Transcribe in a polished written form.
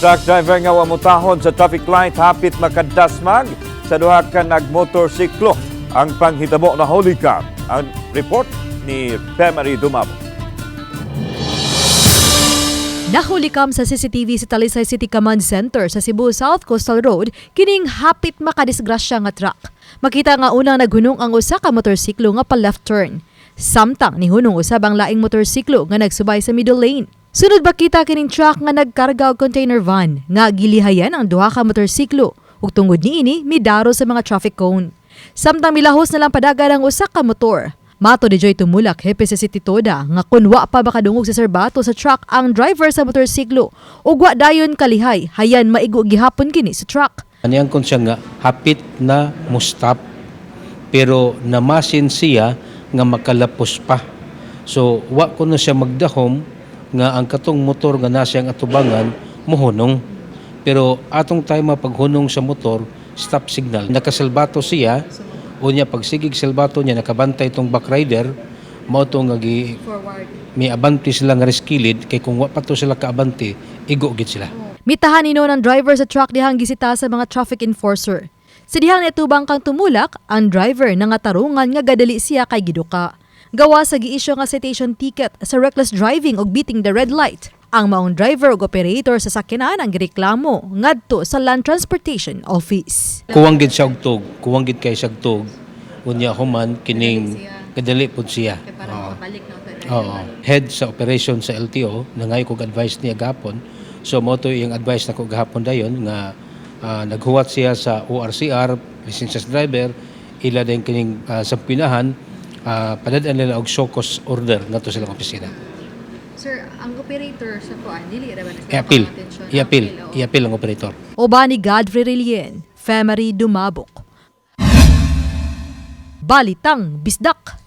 Truck driver nga wa mutahod sa traffic light hapit makadasmag sa duha ka nagmotorsiklo. Ang panghitabo nahulikam. Ang report ni Pemary Dumabo. Nahulikam sa CCTV sa Talisay City Command Center sa Cebu South Coastal Road kining hapit makadisgrasya nga truck. Makita nga unang naghunong ang usa ka motorsiklo nga pa left turn. Samtang nihunong usab ang laing motorsiklo nga nagsubay sa middle lane. Sunod makita kining truck nga nagkarga og container van nga gilihayan ang duha ka motorsiklo ug tungod niini midaro sa mga traffic cone. Samtang milahos na lang padagan ang usa ka motor. Matod ni Joy Tumulak, hepe sa City Toda, nga kun wa pa makadungog sa serbato sa truck ang driver sa motorsiklo ug wa dayon kalihay, hayan maigo gihapon kini sa truck. Aniyang kon siya nga hapit na mustap pero namasin siya nga makalapos pa. So wa kuno siya magdahom nga ang katong motor nga nasa ang atubangan mohunong. Pero atong time paghunong sa motor, stop signal. Nakasalbato siya, unya pagsigig salbato niya, nakabantay itong back rider, mao to nga gi may abante sila nga reskilid kay kung wa pa to sila kaabante, igo gid sila. Mitahan ni ng driver sa truck dihang gisita sa mga traffic enforcer. Sa dihang netubang kang Tumulak, ang driver nangatarungan nga gadali siya kay giduka. Gawa sa giisyu nga citation ticket sa reckless driving ug beating the red light. Ang maong driver ug operator sa sakyanan ang gireklamo ngadto sa Land Transportation Office. Kuwang gid siya og tug, kuwang gid kay siya og tug. Unya human kining kadali pud siya. Oo. Oo. Head sa operation sa LTO, nangayo kog advice niya gapon. So mo to iyang advice nako gahapon dayon nga naghuwat siya sa ORCR, lisensya sa driver, ila din kining sa pinahan, padad-an nila og show cause order ngadto sa ilang opisina. Sir, ang operator sa kuan, dili ra ba na sila I-appeal. attention? I-appeal. Oo. I-appeal ang operator. Uban ni Godfrey Relien, Femery Dumabok. Balitang Bisdak.